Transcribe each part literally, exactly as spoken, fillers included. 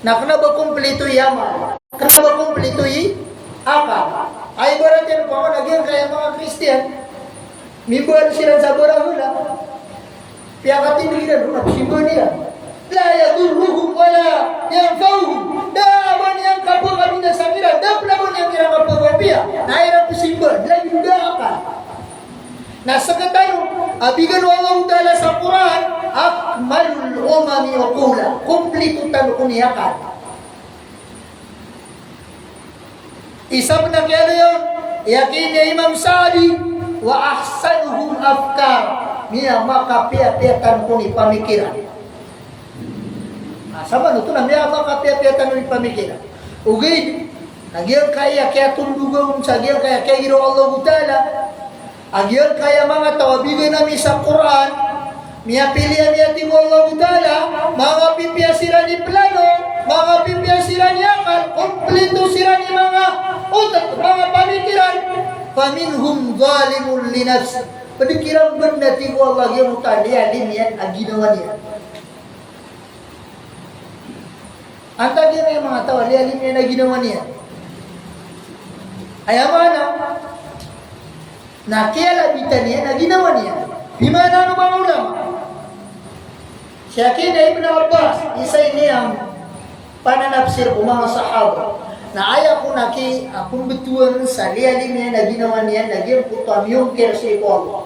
Na kna ba komplito i amal. Kna ba komplito i akal. Ay, ibarat iyan opama na giyangkaya manga Kristiyan, mimbaal siran sa barahala. Piyakatindg iran ron a simba niyan. La yadurruhum wa la yanfa'uhum. Da a ba niyan kapakabinasa kiran, da pn a ba niyan kiran kapakapiya. Na iran pn simba, lagid o da a akal. Na sktano a bigan o Allahu Ta'ala sa Qur'an, akmalul umami uqula. Komplito tano kon i akal. Isa pn a kiyaaloy on, aya ki Imam Sa'di, wa ahsanuhum afkar. Miyamakapiyapiya tano kon i pamikiran. Ah, samanoto na miyamakapiyapiya tano i pamikiran. Ogaid na giyangkaya kiyatondog on sa giyangkaya kiyagira o Allahu Ta'ala, a giyangkaya manga taw a bigan ami sa Qur'an, miyapili ami, a tig o Allahu Ta'ala, mangapipiya siran i plano, mangapipiya siran i akal, komplito siran i manga otak, manga pamikiran. Faminhum zalimun linafsih. Pd kiran bnar, a tig o Allah, giyangkoto a liyalim iyan a ginawa niyan. Antaa giyangkaya manga taw a liyalim iyan a ginawa niyan? Aya maana na kiyalabitan iyan a ginawa niyan. Bimaana o manga ulama. Sii ki Ibn Abbas, isa ini a pananapsir o manga sahaba. Na aya kon a ki, a pmbtowan sa liyalim iyan a ginawa niyan na giyangkoto a miyongkir sii ko Allah.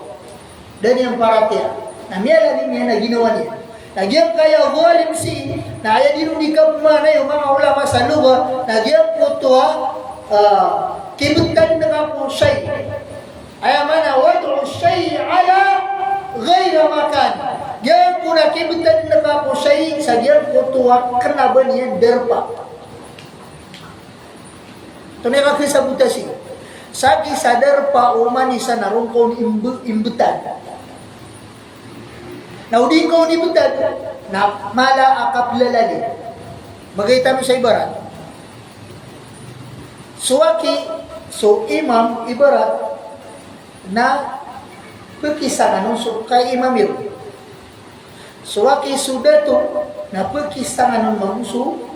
Da niyan paratiyaya. Na miyalalim iyan a ginawa niyan. Na giyangkaya zalim sii, na aya dii ron di kapmaanai o manga ulama sa lugha, na giyangkoto a, ah, kibtad ka ko shay. Aya maana, wad'u shay ala ghayri makan. Giyangkoto a kibtad ka ko shay, sa giyangkoto a kna ba niyan darpa. Antonaa i kakisabota sii? Sa ki sa darpa o oman i isa na roo ka on imb-, imbtad. Na o di ngka on imbtad, na mala a kaplalalim. Magay tano sa ibarat. So aki, so imam ibarat, na pkisangan on so kaimam iyan. So aki so dato, na pkisangan on mambo so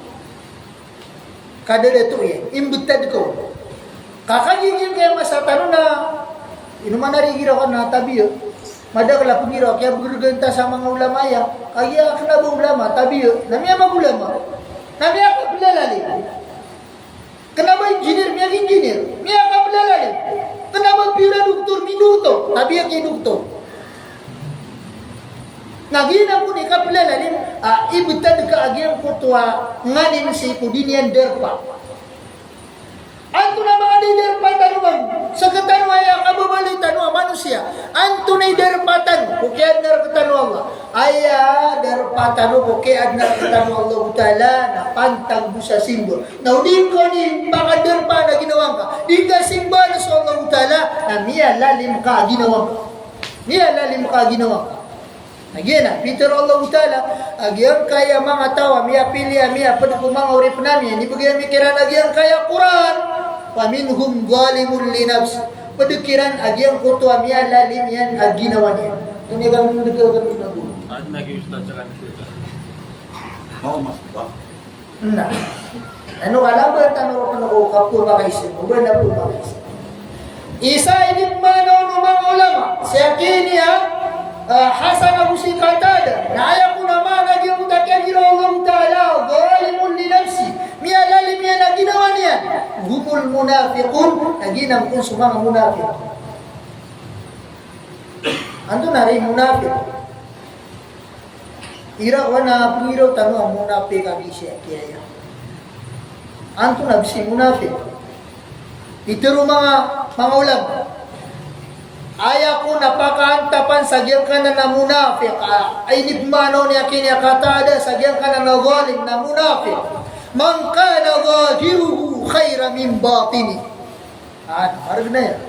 kadadato iyan, imbtad ka on. Ka kagiya giyangkaya masa tano na, ino man a di igira ko na tabiya. Madakl a pnggiraw, kiyabrganta sa manga ulama aya. Kagiya kna ba ulama, tabiya. Na miyamagulama. Na miyakaplalalim. Kna ba engineer, miyaka-engineer, miyakaplalalim. Kna ba piyora doktor, midoktor, tabiya ki doktor. Na giyanan kon i kaplalalim, ah, ibtad ka a giyangkoto a nganin sii ko di niyan darpa. Antonaa manga di darpa tano man, sktano aya kababaloy tano a manosiya. Antonaa i darpa tano ko kiyaadna rktano o Allah? Aya darpa tano ko kiyaadna rktano o Allahu Ta'ala na pantag bo sa simba. Na o di ngka on pakadarpaan a ginawa ngka, di ngka simbaan so Allahu Ta'ala, na miyalalim ka a ginawa ngka. Miyalalim ka a ginawa ngka. Na giyanan, pitharo o Allahu Ta'ala a giyangkaya manga taw a miyapili a miyapd ko manga oripn ami a inibgay ami kiran a giyangkaya Qur'an, faminhum zalimun linafsih. Pd kiran a giyangkoto a miyalalim iyan a ginawa niyan. Ini kan mndgay kan ginawa. Adn a giya Ustadh sa kan. Mao mas ba? Na ino ka lamba tano roo ko kapphakaisa, o ba na pphakaisa. Isa ini pmaana o manga ulama, sii ki ini a, ah, Hasan ago si Qatada, na aya kon a maana giyangkoto a kiyagira o Allahu Ta'ala, zalimun li nafsih, miyalalim iyan a ginawa niyan, humul munafiqun, na giyanan kon so manga munafiq. Antonaa i munafiq? Igira ko na pnggiraw tano a munafiq a giya sii a kiyaya. Antonaa bs i munafiq? Pitharo o manga, manga ulama. Aya kon a pakaantapan sa giyangkanan a munafiq, a, a inipmaana on i aki ini a Qatada sa giyangkanan a zalim na munafiq. Man kana zahiruhu khayran min batinihi. Ah, margn iyan.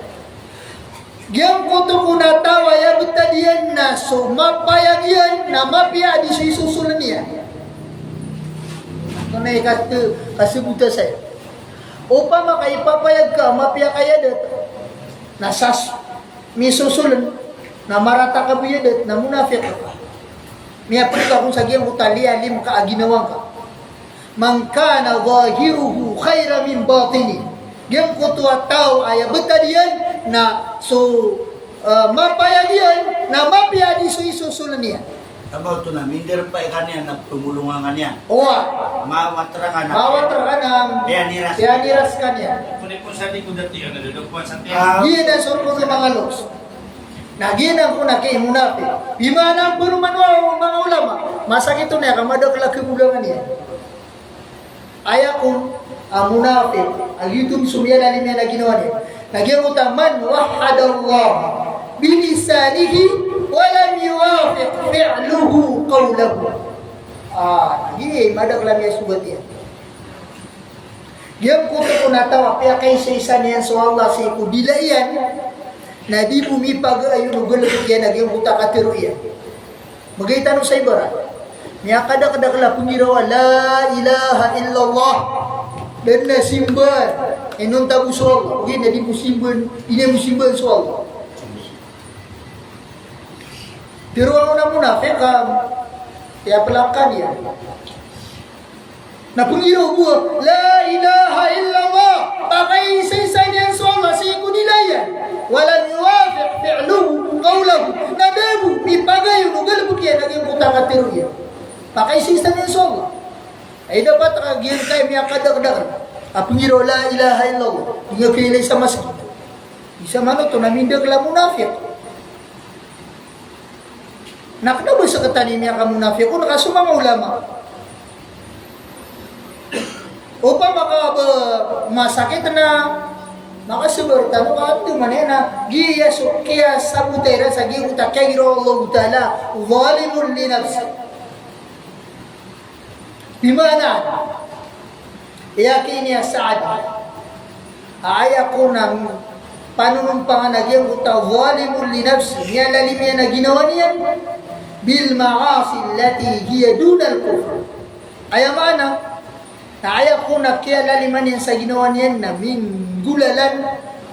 Giyangkoto kon a taw a aya btad iyan na so mapayag iyan na mapiya a di so isosoln iyan. Antonaa i kat-, kasbota saya? Opama ka ipapayag ka a mapiya ka i adat, na sa s-, misosoln, na marata ka bo i adat, na munafiq ka. Miyapd ka kon sa giyangkoto a liyalim ka a ginawa ngka. Man kana zahiruhu khairan min batinihi. Giyangkoto a taw a aya btad iyan na so, eh, mapayag iyan na mapiya di so isosoln iyan. Tabaw to na mindarpa i kaniyan na pmolongan kaniyan. Owa. Mawat rkaniyan. Mawat rkaniyan. Piyaniras. Piyaniras kaniyan. Pn i pn sa di ko dati a na dadakuan sa tiyan. Ah. Giya na so ko manga loks. Na giya na ko na kay munafiq. Bimaana pn o manga ulama. Masakit on iyan ka madakl a khabolongan iyan. Aya kon a munafiq, a giyoto so miyalalim iyan a ginawa niyan. Na giyangkoto a man wahhadallaha bilisanihi wa lam yuwafiq fi'luhu qawlahu. Ah, di madakl a miyasogat iyan. Giyangkoto kon a taw a piyakaisaisa niyan so Allah sii ko dila iyan, na di bo mipagayon o galbk iyan a giyangkoto a katharo iyan. Mbgay tano sa ibarat. Miyakadakdakl a pnggiraw a la ilaha illallah. Da dn a simbaan inonta bo so Allah. Ogaid na di bo simbaan, di niyan bo simbaan so Allah. Tharoa on a munafiq a, aya plakn iyan. Na pnggiraw bo a la ilaha illallah, pakaisaisa niyan so Allah sii ko dila iyan. Wa lam yuwafiq fi'luhu qawlahu. Na da bo mipagayon o galbk iyan a giyangkoto a katharo iyan. Pakaisaisa niyan so Allah. Ay dapat ka giyangkaya miyakadakdakl a pnggiraw la ilaha illallah. Di nga kailay sa masgit. Isa man oto na mindakl a munafiq. Na kna ba sktano i miyakamunafiq on, ka so manga ulama. Opama ka ba masakit na makasabar tano ka antonaa man iyan na giya so kiyasabota iran sa giyoto a katharo o Allahu Ta'ala, zalimun li nafsihi. Bimaana, aya kiniya Sa'di, aya kon a panonompangan a giyangkoto a zalimun li nafsihi, miyalalim iyan a ginawa niyan, bil ma'asi allati hiya dunal kufr. Aya maana, na aya kon a kiyalaliman iyan sa ginawa niyan na minggolalan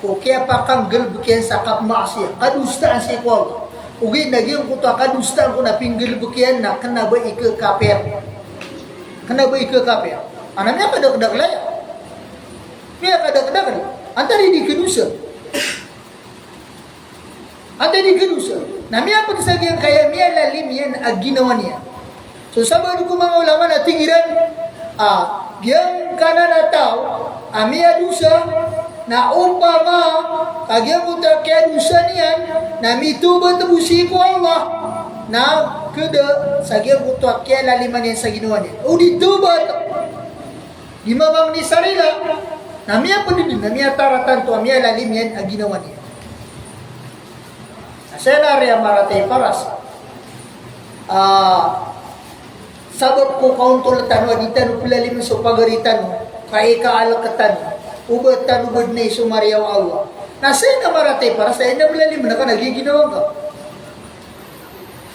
ko kiyapakanggalbk iyan sa kapma'asiyat, kadosaan sii ko Allah. Ogaid na giyangkoto a kadosaan kon a pinggalbk iyan na kna ba i kakapir. Kna ba i kakapir. Ana miyakadakdakl aya. Miyakadakdakl. Antaa i di kadosa. Antaa i di kadosa. Na miyapd sa giyangkaya miyalalim iyan a ginawa niyan. So sabaad ko manga ulama na tig iran a giyangkanan a taw a miyadosa na opama ka giyangkoto a kiyadosa niyan na mitawbat bo sii ko Allah, na kda sa giyangkoto a kiyalaliman iyan sa ginawa niyan. O di tawbat. Di mamangni sa rila, na miyapd dn, na miyatara tanto a miyalalim iyan a ginawa niyan. Na saya na ari a maratay i paras. Ah, sabap ko kaontol tano a di tano plalim so pagari tano, ka ikaalk tano, o ba tano badn i somariya o Allah. Na saya na maratay i paras, saya na plalim na ka na giginawa ngka.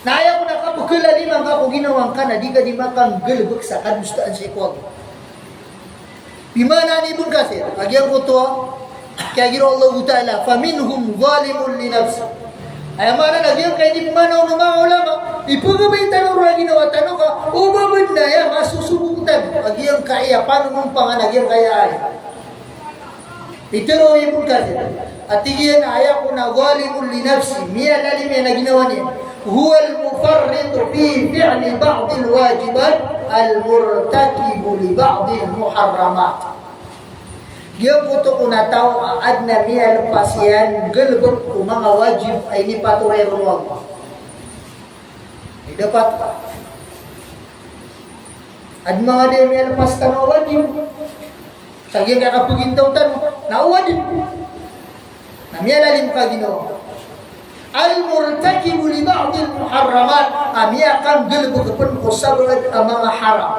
Na aya kon a kapkhalaliman ka ko ginawa ngka na di ka di makanggalbk sa kadosaan sii ko Allah. Bimaana ni Ibn Kathir, a giyangkoto a kiyagiraw o Allahu Ta'ala, "Faminhum zalimun li nafsihi." Aya maana na giyangkaya di pmaana on o manga ulama, ipagabay tano ron a ginawa tano ka, o ba badn aya masosogotan, a giyangkaya panonompangan a giyangkaya aya. Pitharo o Ibn Kathir, a tig iyan a aya kon a zalimun li nafsihi, miyalalim iyan a ginawa niyan, huwal mufarritu fi fi'li ba'dil wajibat, al murtakibu li ba'dil muharramat. Giyangkoto kon a taw a adn a miyalpas iyan nggalbk ko manga wajib a inipatoray ron o Allah. Ay dapat ka. Adn manga di a miyalpas tano a wajib. Sa giyangkaya kapagintaw tano, na o adn. Na miyalalim ka ginawa. Al-murtakibu li ba'dil muharramat, a miyakanggalbk pn ko sabaad a manga haram.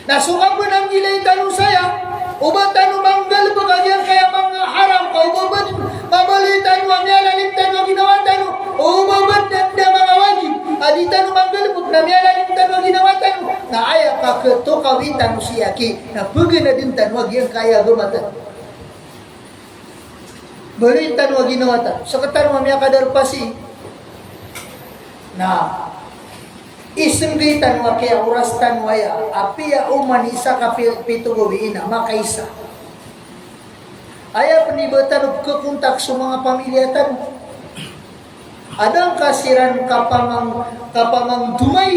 Na so kapnanggilai tano saya, o ba tano manggalbk a giyangkaya manga haram ka, o ba badn, mabaloy tano a miyalalim tano a ginawa tano, o ba badn a manga wajib a di tano manggalbk na miyalalim tano a ginawa tano, na aya kakatokawi tano sii aki, na pganadn tano a giyangkaya agama tano. Baloy tano a ginawa tano. Sktano a miyakadarpa sii. Na Isnggi tano a kiyaoras tano aya, apiya oman isa ka pi-, pito gawii na makaisa. Aya pn i ba tano pkhakontak so manga pamilya tano. Adn ka siran kapamang-, kapamangdomay,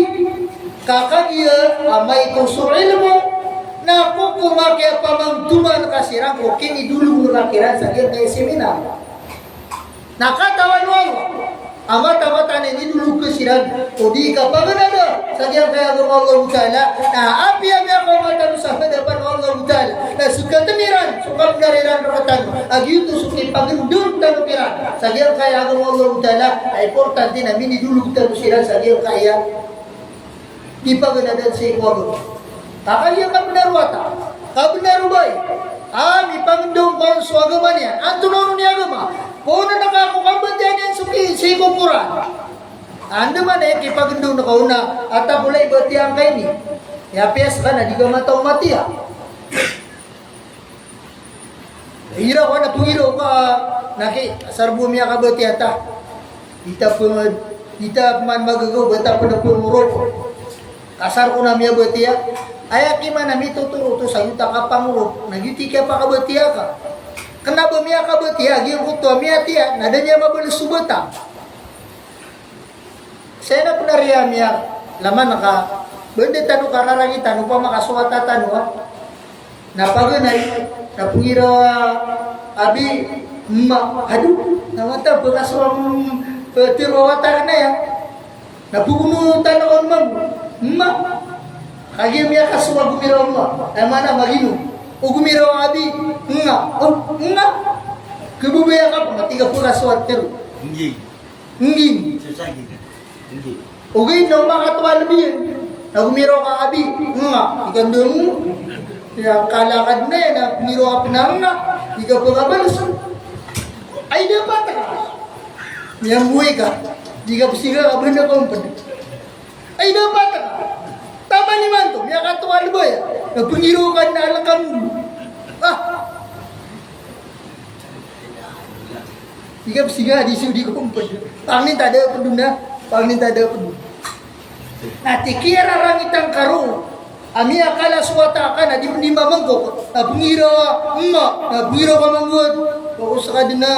ka kagiya amay ko so ilmo, na kokoman a kiyapamangdoman ka siran ko kinidolog ka kiran sa giyangkaya seminar. Na katawan o Allah a mataan-mataan a inidolog ka siran, odi ka paganada sa giyangkaya agama o Allahu Ta'ala, na apiya miyakaoma tano sa hadapan o Allahu Ta'ala, na so katm iran, so kabnar iran rktano, a giyoto so kipagndao tano kiran sa giyangkaya agama o Allahu Ta'ala, na importante na minidolog tano siran sa giyangkaya di paganadaan sii ko agama. Ka kagiya kabnar o wata, kabnar o babay a mipagndao on so agama niyan, antonaa onon i agama? Poon ka ko kabatiya niyan so ki-, sii ko Qur'an. Andamanaya i kipagndao ka on a, a takolay batiya ngka ini. Aya piyas ka na di ka mataw matiya. Iraw ka na pngiraw ka, na ki, asar bo miyakabatiya ta. Di ta png-, di ta pman magagaw ba ta pn pngorop. Kasar ko na miyabatiya. Aya kiman a mitotoro oto sa giyangkoto a kapangorop, na giyoto i kiyapakabatiya ka. Kna ba miyakabatiya, giyangkoto a miyatiya, na da niyan mabalas so batang. Saya na pn a riya miyalaman ka, ba da tano kararangitan opama ka so wata tano a, na paganay, na pngiraw a abi, mma, ado, na wata, ba ka so, mm, eh, tero a wata kna aya. Na pgonotan on mambo, mma. Kagiya miyakasowa gomiraw a mma, aya maana maginom. O gomiraw a abi, nga. O, nga. Kababaya ka pn, na tig a pkasowa tero. Ngging. Ngging. Sosagi. Ngging. Ogaid na o makatowa lbi iyan na gomiraw ka abi, nga. Di ka ndao. Aya kalakad na aya na pngiraw ka pn a nga. Di ka pkabalas. Ay, dapat ka. Miyamboy ka. Di ka psinga ka ba na ka ompd. Ay, dapat ka. Taman imanto, miyakatowa lbi aya na pngiraw ka na alkam. Ah. Di ka psinga, di so di ko ompd. Pangnin ta da pd on na, pangnin ta da pd on. Na tig iyan a rangitan ka roo a miyakala so wata ka na di, di mamangkok. Na pngiraw a mma, na pngiraw ka mambo a, ba ko ska dn a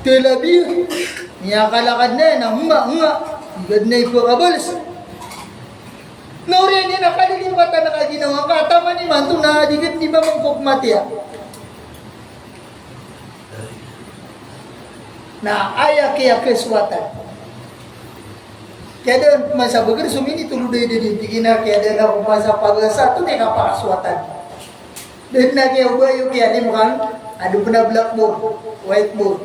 talabi. Miyakala ka dn a mma, nga. Di ka dn a ipkabalas. Na oriyan iyan a kalilipatan ka ginawa ngka, taman imanto na di ka dn di mamangkok matiya. Na aya kiyakasowatan. Kiyadaan pman sa bagr so minitolod a idadin, tig iyan a kiyadaan ako pman sa pagasa, antonaa i kapakasowatan. Da dn a kiyaoba iyo kiyalim kan, ado pn a blackboard, whiteboard.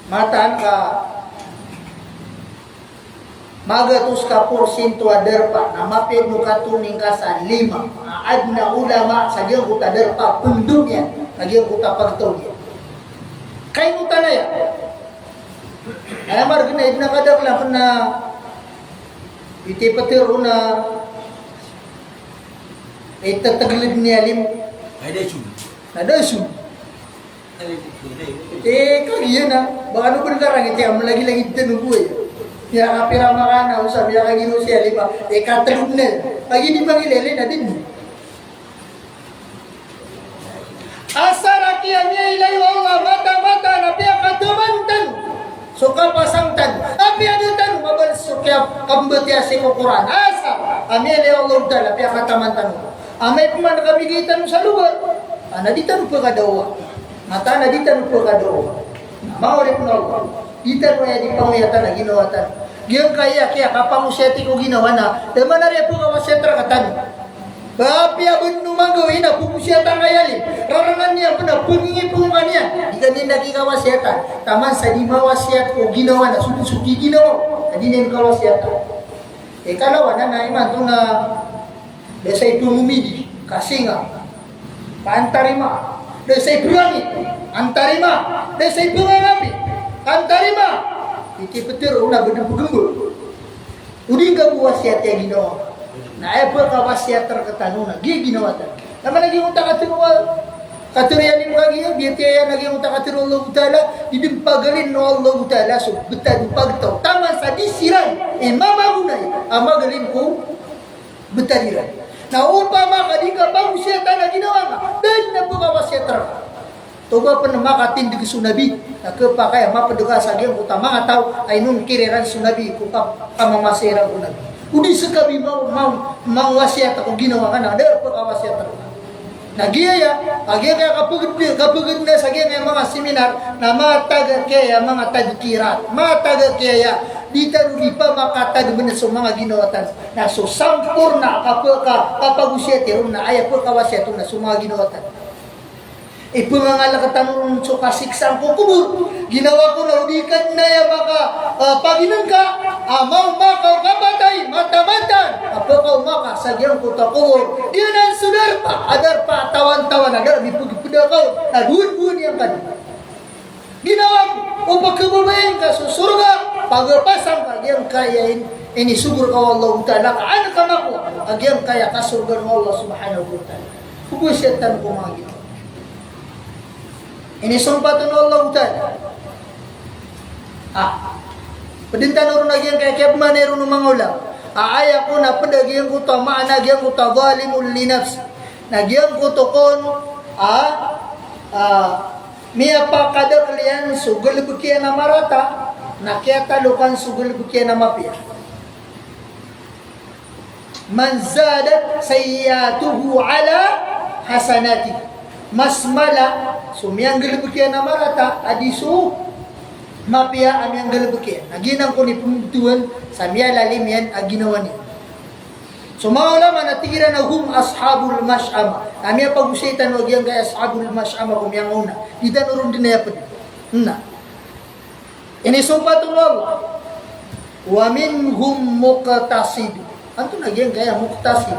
Mataan ka magatos ka porsyento a darpa na mapiya dn o katoning ka sa lima. A adn a ulama sa giyangkoto a darpa a pndo niyan, sa giyangkoto a pagtaw niyan. Kaino ta na aya? Aya margn a ibn a kadaklan pn a iti ptero na itateglid niyan lima. Ay, da isog. Na da isog. Eh, kagiya na, ba kano pn karangiti a mlagilagid tano bo aya. Miyakapira makana, o sa miyakaginawa siya lima. Eh, katlog na. Kagiya di pangilay na dn. Asar a kiya miyailay o Allah mataan-mataan a piyakataman tano so kapasang tano. Apiya da tano mabalas so kiyakambatiya sii ko Qur'an. Asar a miyailay o Allah Ta'ala a piyakataman tano. Amay pman a kabigay tano sa logar, a na di tano pkadawa. Mataan a di tano pkadawa. Na manga oripn o Allah, di tano aya di pangoyatan a ginawa tano. Giyangkaya kiyakapangosiyati ko ginawa na, da man a riya pkawasiyat rktano. Ba apiya ba dn o manggawi na pkosiyatan ka i alim, rarangn iyan pn a pngingipngongan iyan, di ka niyan da kikawasiyatan. Taman sa di mawasiyat ko ginawa na so, so ginawa na di niyan kawasiyatan. Ikalawa na, na imanto na da sa ipngomidi ka singa, ka antarima. Da sa ipngangit, antarima. Da sa ipngangapi, antarima. Iti ptero na ba dn pgmbo. O di ngka bo wasiyati a ginawa. Na aya pkawasiyat rktano na giya ginawa tano. Na mana giya onta katharo a, katharo iyan i manga giya, biyatiya iyan a giya onta katharo o Allahu Ta'ala, di dn pagalin o Allahu Ta'ala so btad o pagtaw. Taman sa di siran i mamagonay a magalin ko btad iran. Na opama ka di ka pagosiyatan a ginawa nga, da dn a pkawasiyat rka. Oto ba pn makatindg so Nabi, na khapakay a mapd ka sa giyangkoto a manga taw a inongkir iran so Nabi ko ka-, kamamasa iran ko Nabi. O di ska bi ma-, ma-, mawasiyat ko ginawa nga na da a pkawasiyat rka. Na giyaya, a giyangkaya kapagd-, kapagdn sa giyangkaya manga seminar, na matag kiyaya manga tadkirat, matag kiyaya, di tano di pamakatadmn so manga ginawa tano. Na so samporna a kapa-, ka-, kapagosiyati ron na aya pkawasiyat on na so manga ginawa tano. Ipngangalk tano ron so kasiksaan ko kobor. Ginawa ko na o di ka dn aya maka, ah, paginngka, a maoma ka o kapatay, mataan-mataan a pkaoma ka sa giyangkoto a kobor. Giyanan so darpa, a darpa a tawan-tawan a da a mipagpda ka on, na dowa-dowa niyan ka dn. Ginawa ko o pkhababayai ngka so sorga, pagapasang ka giyangkaya in-, inisogo rka o Allahu Ta'ala, ka an ka makowa a giyangkaya kasorgaan o Allah Subhanahu wa Ta'ala. Pagosiyatan ko manga ginawa. Inisompat on o Allahu Ta'ala. Ah. Pd tano ron a giyangkaya kiyabmanay ron o manga ulama. Ah, aya kon a pd a giyangkoto a maana a giyangkoto a zalimun li nafsih. Na giyangkoto kon a, ah, miyapakadakl iyan so galbk iyan a marata, na kiyatalokan so galbk iyan a mapiya. Man zadat sayyi'atuhu ala hasanatih. Mas mala so miyanggalbk iyan a marata a di so mapiya a miyanggalbk iyan. Na giyanan kon i pmbtowan sa miyalalim iyan a ginawa niyan. So manga ulama na tig iran a hum ashabul mash'amah. Na miyapagosay tano a giyangkaya ashabul mash'amah ko miyangaona. Di tano ron dn aya pd. Na. Inisompat o Allah, "Wa minhum muqtasid." Antonaa giyangkaya muqtasid?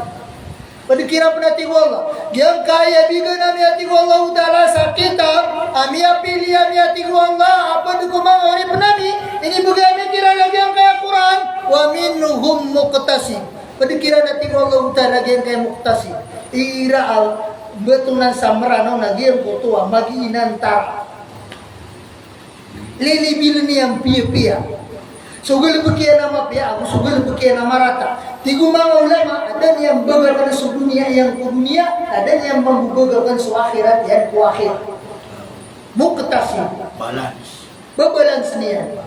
Pd kiran pn a tig o Allah, giyangkaya bigan ami a tig o Allahu Ta'ala sa kitab, a miyapili ami a tig o Allah, a pd ko manga oripn ami, inibgay ami kiran a giyangkaya Qur'an, "Wa minhum muqtasid." Pd kiran a tig o Allahu Ta'ala giyangkaya muqtasid. Igira a mbtowan sa Mranaw na giyangkoto a magiinantara. Lilibiln iyan piyapiya. So galbk iyan a mapiya, ago so galbk iyan a marata. Tig o manga ulama, a da niyan bagakn so doniya iyan ko doniya, a da niyan mambo bagakn so akhirat iyan ko akhirat. Muqtasid. Balance. Babalance niyan.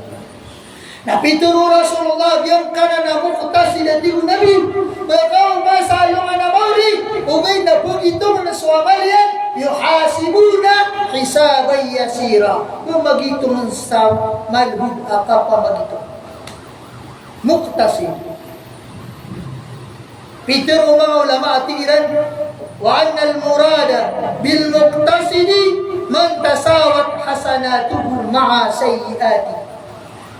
Na pitharo o Rasulullah, giyangkanan a muqtasid a tig o Nabi, ba kaoma sa alongan a maori, ogaid na pagitongn so amal iyan, yuhasabuna hisaban yasira. Pamagitongn sa malbod a kapamagitong. Muqtasid. Pitharo o manga ulama a tig iran, "Wa annal murada bil muqtasidi man tasawat hasanatuhu ma'a sayyi'atihi."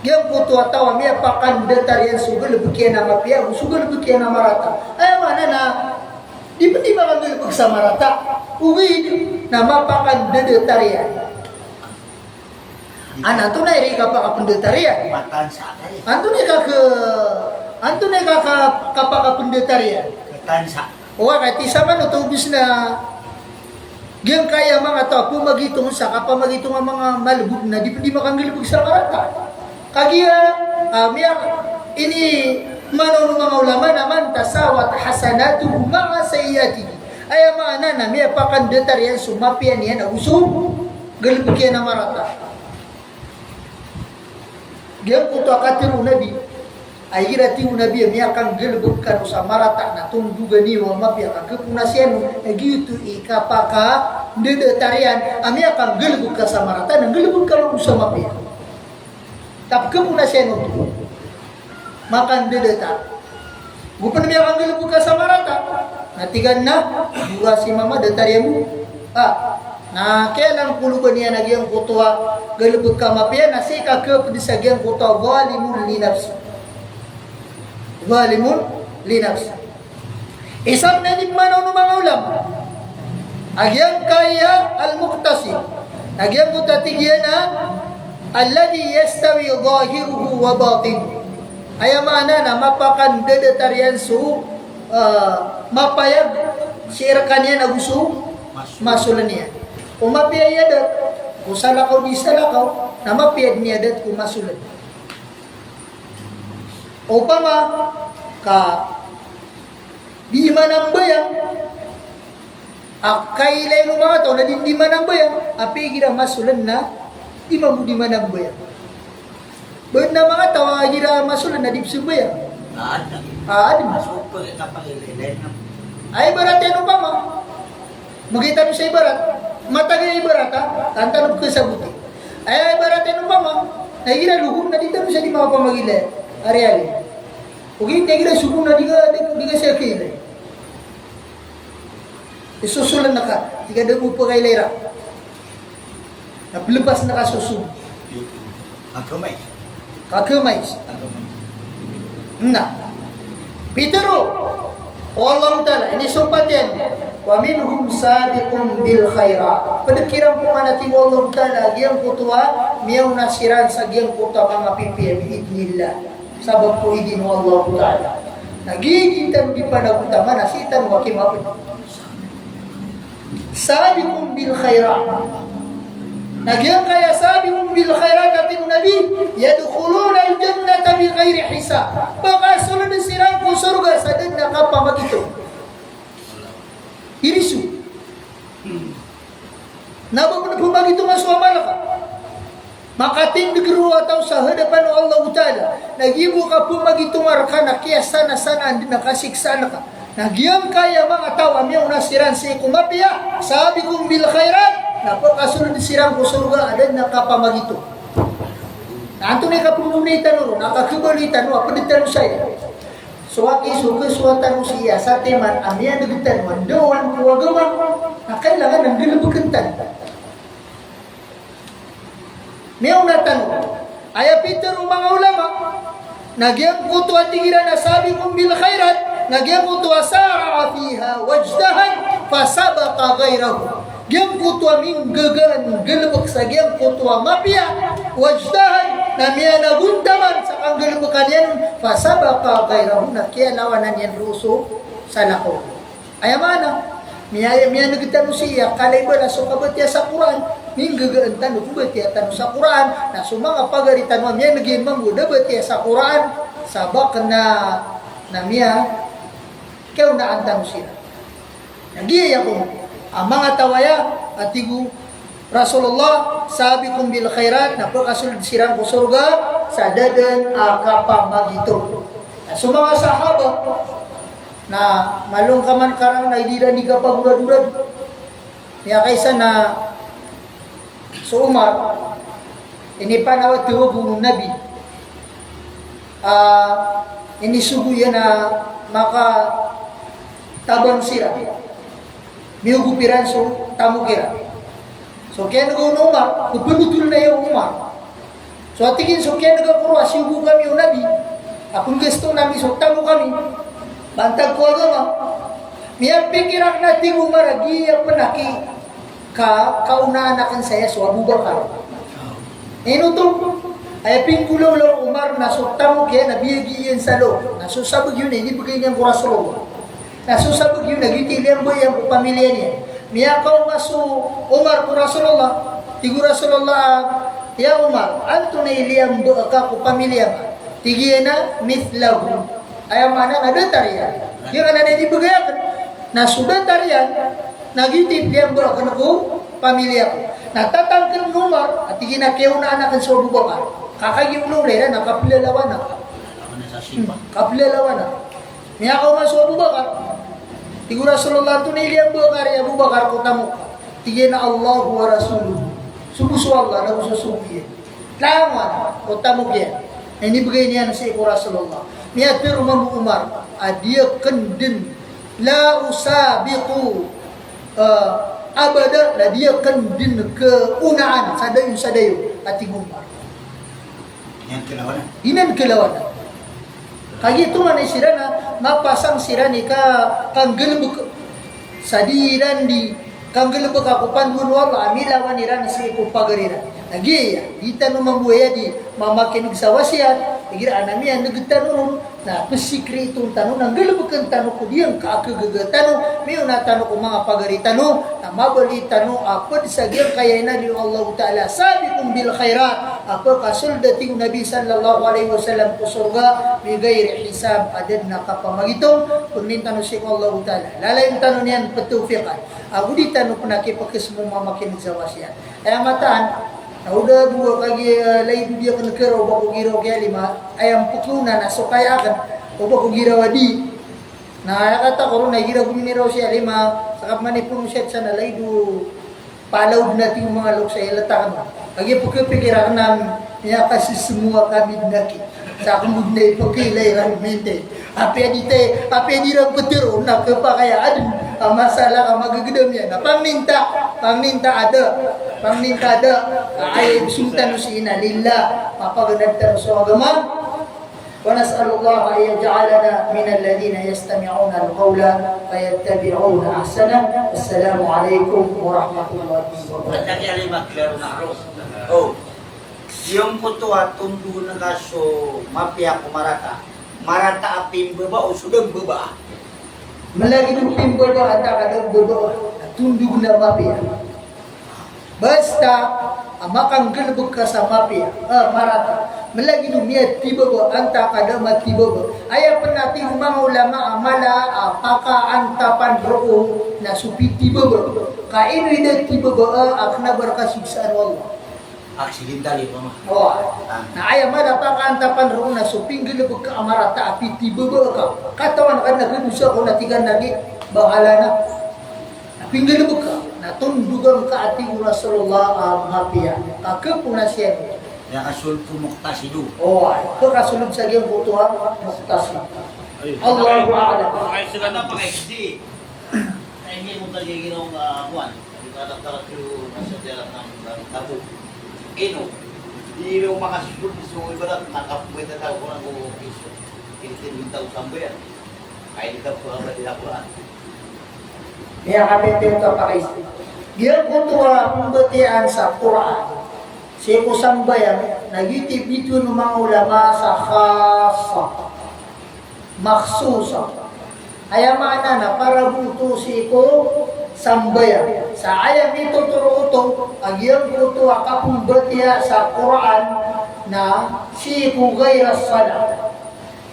Giyangkoto a taw a miyapakandataran iyan so galbk iyan a mapiya, so galbk iyan a marata. Aya maana na, di pn di makanggalbk sa marata. Ogaid na mapakandataran iyan. An, antonaa i kapakapndatar iyan? Mataan sa kaya. Antonaa i kaka, antonaa i kaka, kapakapndatar iyan? Mataan sa. Owa, kati sa mano to bis na giyangkaya manga taw a pamagitong sa kapamagitong a manga malbod na di, di makanggalbk sa marata. Kagiya, ah, miya, ini mano o manga ulama na man tasawat hasanatuhu ma'a sayyi'atihi. Aya maana na miyapakandatar iyan so mapiya niyan ago so galbk iyan a marata. Giyangkoto a katharo o Nabi, a igira tig o Nabi a miyakanggalbk kano sa marata na tondogan iyo a mapiya ka khaponas iyan on, na giyoto i kapakandadatar iyan a miyakanggalbk ka sa marata na nggalbk ka mambo sa mapiya. Tapi khaponas iyan oto. Makandadatar. Go pn miyakanggalbk ka sa marata. Na tig iyan na, bora si mama datar iyan bo. Ah, na kiyalangkoloban iyan a giyangkoto a galbk ka mapiya, na sii ka khapd sa giyangkoto a zalimun li nafsih. Zalimun li nafsih. Isa pn a inipmana on o manga ulama a giyangkaya al-muqtasid, a giyangkoto a tig iyan a alladhi yastawi zahiruhu wa batinuhu. Aya maana na mapakandadatar iyan so, ah, mapayag sii rkaniyan ago so masoln iyan. O mapiya i adat ko salakaw di salakaw, na mapiya dn i adat ko masoln. Opama ka di manambayang, a kailay o manga taw na di, di manambayang, apiya igira masolan na di mambo di manambayang. Ba na manga taw a igira masolan na di psambayang. Aden. Aden. Masopel, kapag ilay na. Ay, ibarat iyan opama. Magay tano sa ibarat. Matag a ibarat, ha? Tantan ko saboti. Ay, ibarat iyan opama. Na igira lohor na di tano sa di makapamagilay. Ari-ari. Ogaid na igira sogo na di ka, di, di ka siya kailay. Isosolan ka, di ka da bo pakailay ra. Na pelepas na ka so sogo. Kagamay. Kagamay. Na. Pitero o Allah Ta'ala, inisompat iyan, "Wa minhum sabiqun bil khairat." Ped kiran pman a tig o Allah Ta'ala, giyangkoto a miyaona siran sa giyangkoto a manga pipiya, bi idhnillah. Sabap ko idin o Allah Ta'ala. Na giya di tano di panagotaman a sii tano a kimaped. Sabiqun bil khairat. Na giyangkaya sabiqun bil khairat a tig o Nabi, "Yadkhulunal jannata bighairi hisab." Pakasold siran ko sorga sa da dn a kapamagitong. Iriso. Na ba pn pamagitong a so amal ka. Makatindg roo a taw sa hadapan o Allahu Ta'ala. Na giya bo kapamagitonga rka na kiyasanasanaan dn a kasiksaan ka. Na giyangkaya manga taw a miyaona siran sii ko mapiya, sabiqun bil khairat, na pakasold siran ko sorga a da dn a kapamagitong. Na antonaa i kapmbonay tano ron, na kakhabaloy tano a pd tano saya. So aki so khasowa tano sii a satiman a miyan'g tano a ndawan ko agama, na kailangan a nggalbkn tano. Miyaona tano. Aya pitharo o manga ulama, na giyangkoto a tig iran a sabiqun bil khairat, na giyangkoto a sara'a fiha wajtahad fasabaqa ghairahu. Giyangkoto a minggagaan nggalbk sa giyangkoto a mapiya, wajtahad, na miyanagontaman sa kanggalbkan iyan on, fasabaqa ghairahu, na kiyalawanan iyan roo so salakaw. Aya maana, miya-, miyan'g tano sii a kala i balas so kabatiya sa Qur'an, minggagaan tano ko batiya tano sa Qur'an, na so manga pagari tano a miyan'g iyan mambo da batiya sa Qur'an, sabap na, na miya, kiyaonaan tano siran. Na giyaya kon a manga taw aya a tig o Rasulullah, sabiqun bil khairat, na pakasold siran ko sorga sa da dn a kapamagitong. Na so manga sahaba, na malo ngka man karang na di iran di kapagoradorad. Miyakaisa na so Umar, inipanaw a tawag o Nabi. Ah, inisogo iyan a makatabang siran. Miyogop iran so tamok iran. So kiyan'ga on o Umar, pepelotol na iyan o Umar. So a tig iyan, so kiyan'ga ko roo a siyogo kami o Nabi, a penggastoon ami so tamok ami. Bantag ko agama. Miyapikir akn a tig o Umar a giya pn a ki ka, kaonaan akn saya so Abu Bakar. Ino oto? Aya pinggolawla o Umar na so tamok iyan na biyagi iyan sa loob. Na so sabagi on na inibgay niyan ko Rasulullah. Na so sabagi on na giyoto i liyamba iyan ko pamiliya niyan. Miyakaoma so Umar ko Rasulullah. Tig o Rasulullah, "Ya Umar, antonaa i liyamba ka ko pamiliya ka?" Tig iyan a, "Mithlahu." Aya maana na datar iyan. Giyangkanan a inibgay akn. Na so datar iyan, na giyoto i liyamba akn ko pamiliya ko. Na tatangkd o Umar, a tig iyan a kiyaonaan akn so Abu Bakar. Ka kagiya on a ora iran na kaplalawan akn. Hmm, kaplalawan akn. Miyakaoma so Abu Bakar. Tig o Rasulullah, "Antonaa i liyamba ka ri Abu Bakar ko tamok ka?" Tig iyan a, "Allahu wa rasuluhu." So bo so Allah, na bo so sogo iyan. Langon o tamok iyan. Na inibgay niyan sii ko Rasulullah. Miyatharo mambo o Umar a di akn dn, la usabiqu, eh, abada, na di akn dn kaonaan sa dayon sa dayon, a tig o Umar. Inan kalawanan. Inan kalawanan. Kagiya tonganay siran a mapasang siran i ka, kanggalbk. Sa di iran di kanggalbk a ko pandoan o Allah a milawan iran sii ko pagari iran. Na giya, di tano mambo aya di mamakin'g sa wasiyat, igira a miyan'g tano ron, na psikriton tano, na nggalbkn tano ko giyangkai a kagaga tano, miyaona tano ko manga pagari tano, na mabaloy tano a pd sa giyangkaya inaloy o Allahu Ta'ala, sabiqun bil khairat, a pkasold a tig o Nabi sallallahu alaihi wasallam ko sorga, bighairi hisab, a da dn a kapamagitong, pangnin tano sii ko Allahu Ta'ala. Lalayon tano niyan ptawfiqan. Ago di tano pn a kipkhasmo mamakin'g sa wasiyat. Aya mataan, na o da bo a kagiya, eh, lagid o di akn kharoon o ba ko giraw kiyalima, aya mpkhaona na so kaya akn, o ba ko giraw a di. Na aya katawan ko ron na igira ko miniraw si alima, sa kapman i pn o siyat sa na lagid o palaod na tig o manga loks a iltaq na. Kagiya pkhapikir akn na miyakasismowa kami dn aki. Sa akn bo dn a ipkhailay iran minti. Apiya di ta, apiya di iran ptharoon na khapakay a adn a masalah ka magagdam iyan. Na pangnin ta, pangnin ta a da, pangnin ta a da. Aya ibsong tano sii na lillah, mapaganad tano so agama. Wa nas'alullaha an yaj'alana minal ladhina yastami'unal qawla fayattabi'una ahsanah. Assalamu alaikum warahmatullahi wabarakatuh. Anda kaya lima klaro na ro. Oh. Giyangkoto a tondog na ka so mapiya ko marata. Marata a pimbaba o so da mbaba. Malagid o pimbaba antaa ka da mbaba. Tondog na mapiya. Basta a makanggalbk ka sa mapiya, eh, marata. Malagid o miyatibaba antaa ka da matibaba. Aya pn a tig o manga ulama a mala a pakaantapan roo na so pitibaba. Ka ino i da tibaba, eh, a kna ba rka siksaan o Allah. Accidental i pama. Oh. Ah. Na aya mala a pakaantapan roo na so pinggalbk ka a marata a pitibaba ka. Katawan ka na khadosa ko na tig ka na di bahala na. Na pinggalbk ka, na tondogan ka a tig o Rasulullah a mapiya. Ka khapona siyan. Aya kasold ko muqtasid. Oh, aya kasold sa giyangkoto a muqtasid. Allahu a'lam. Ay, sila na pakaisi. Ay, hindi mo talaga ginawa, ah, kuwan. Hindi ka nagkakatlo na sa diyarat ng, ng tabo. Ino? Di mo makasipon, so ibarat, nakapuwet na tao ko ng iso. Hindi din yung tao sambayan. Ay, di ka po ang madilakuan. Iya, kapit yung kapakis. Giyangkoto a pmbatiyaan sa Qur'an sii ko sambayang, na giyoto i bitowan o manga ulama sa khassa, makhsussa. Aya maana na para bo oto sii ko sambayang. Sa aya mitotoro oto a giyangkoto a kapmbatiya sa Qur'an na sii ko ghairas salah.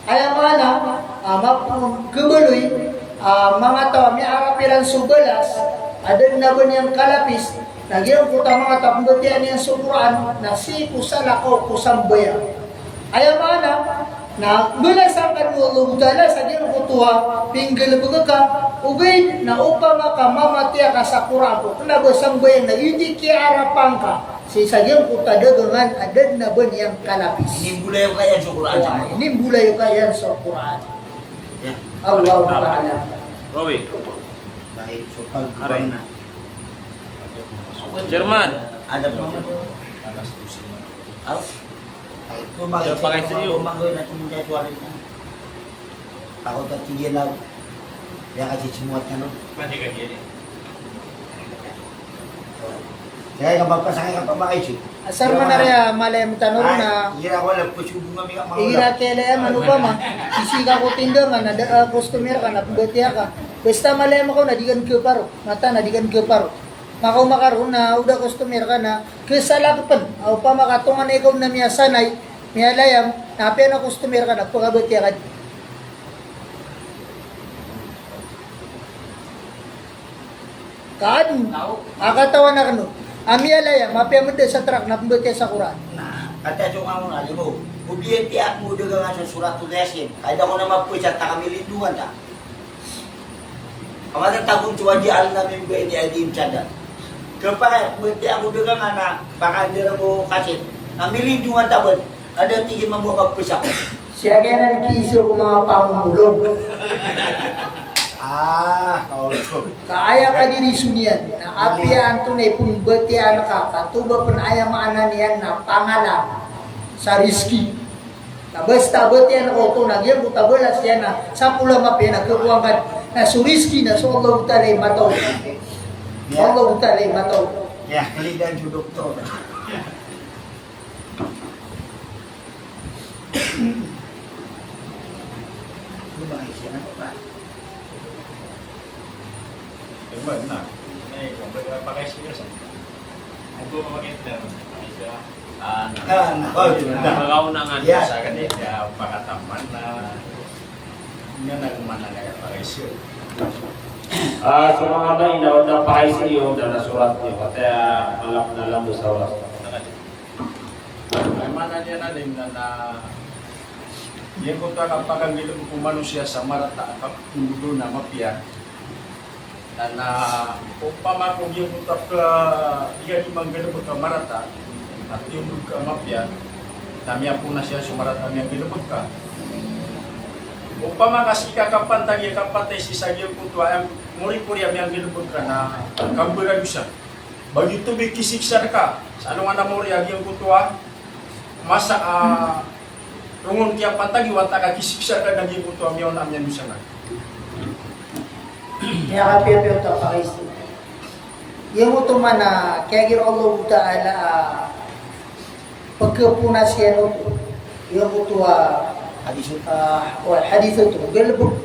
Aya maana, ah, map-, khabaloy, ah, manga taw a miyaarap iran so balas, a da dn a ba niyan kalapis, na giyangkoto a manga taw a pmbatiyaan iyan so Qur'an, na sii ko salakaw ko sambayang. Aya maana, na balasan ka o Allahu Ta'ala sa giyangkoto a pinggalbk ka, ogaid na opama ka mamatiya ka sa Qur'an ko kna ba sambayang na giyoto i kiyaarapan ka. Sii sa giyangkoto a dagangan a da dn a ba niyan kalapis. Inimbolayoka iyan so Qur'an. Oway, inimbolayoka iyan so Qur'an. Ya. Allahu ta'ala. Rawi. Baik, so pag- Aray na. Chairman. Ada pa. Aw. Ay, ito, bakit? Siya pa kayo sa iyo. Bago na itong dahil wala na. Takot at hindi na. Kaya kasi simulat na, no? Pwede ka din, eh. Kaya ka magpasakay ka pa ba, Isip? Asar man ari a malayam tano ron na. Ay, igira ko alam, kusubong kami ka mga igira ulam. Kailangan ano ba, ma? Sisii ka ko tinda nga, na da, ah, customer ka, na pmbatiya ka. Basta malayam ako, na di ka nagkaparo. Mata, na di ka nagkaparo. Makaoma ka ron na o da customer ka na, kasalak pn. Aw, opama ka tongan ikaw na miyasanay, miyalayam, na apiya na customer ka na, pkabatiya ka di. Ka adn a katawan akn on a miyalayam, apiya mada sa trak na pmbatiya sa Qur'an. Na, kata so nga mo na, di ba? O biyatiya ko dagangan so Suratul Yasin. Kaya da ko na mapwesa ta kami lindungan ta. Ka matatago on so, "Wa ja'alna min bayni aydihim sadda." Kapakay, pmbatiya ko dagangan a, pakadara ko kasit. Na milindungan ta bn. Ada tig iyan mambo a mapwesa ko. Siya kaya na kiiso ko manga pamomolog. Ah, kaolog. Ka aya kadiri so niyan, na apiya antonaa i pmbatiyaan ka, ka oto ba pn aya maana niyan na pangalang sa rizki. Na basta batiyaan ka oto na giyangkoto a balas iyan na sapolo a mapiya na kakowa ngka, na so rizki na so Allahu Ta'ala i mataw. Ya. Allahu Ta'ala i mataw. Ya, kalidan so doktor. Ano ba, isa na ba? Ano ba, na? Ay, kung ba, pakay siya sa. Ano ba, pakay siya? Na, na, oh, na. Pagaw na nga sa kanya, kaya pakataman na, nga nagmanagaya pa kayo. Ah, so manga na, inawad na pa kayo, da na surat niyo, kataya malap na lang sa oras. Ay, mana niya na din na, na, yung kota kapaganggilang ko manusiya sa marata, kapag tumudo na mapiya, Na, na opama ko giyangkoto a, di ka di manggalebek a marata, na tiyondog ka a mapiya, na miyaponas iyan so marata a miyanggalebek ka. Opama ka sii ka kapantag iyan, kapatay sii sa giyangkoto a, moripori a miyanggalebek ka na kambaradosa. Ba giyoto bo i kisiksa reka sa alongan a maori a giyangkoto a masa a rongon kiyapantagi, wata ka kisiksa reka na giyangkoto a miyaona a miyandosa na. Miyakapiyapiya oto a pakaiza. Giyangkoto man a kiyagiraw o Allahu Ta'ala a pekhaponas iyan oto. Giyangkoto a hadis oto. Ah, o hadis oto. Galebek.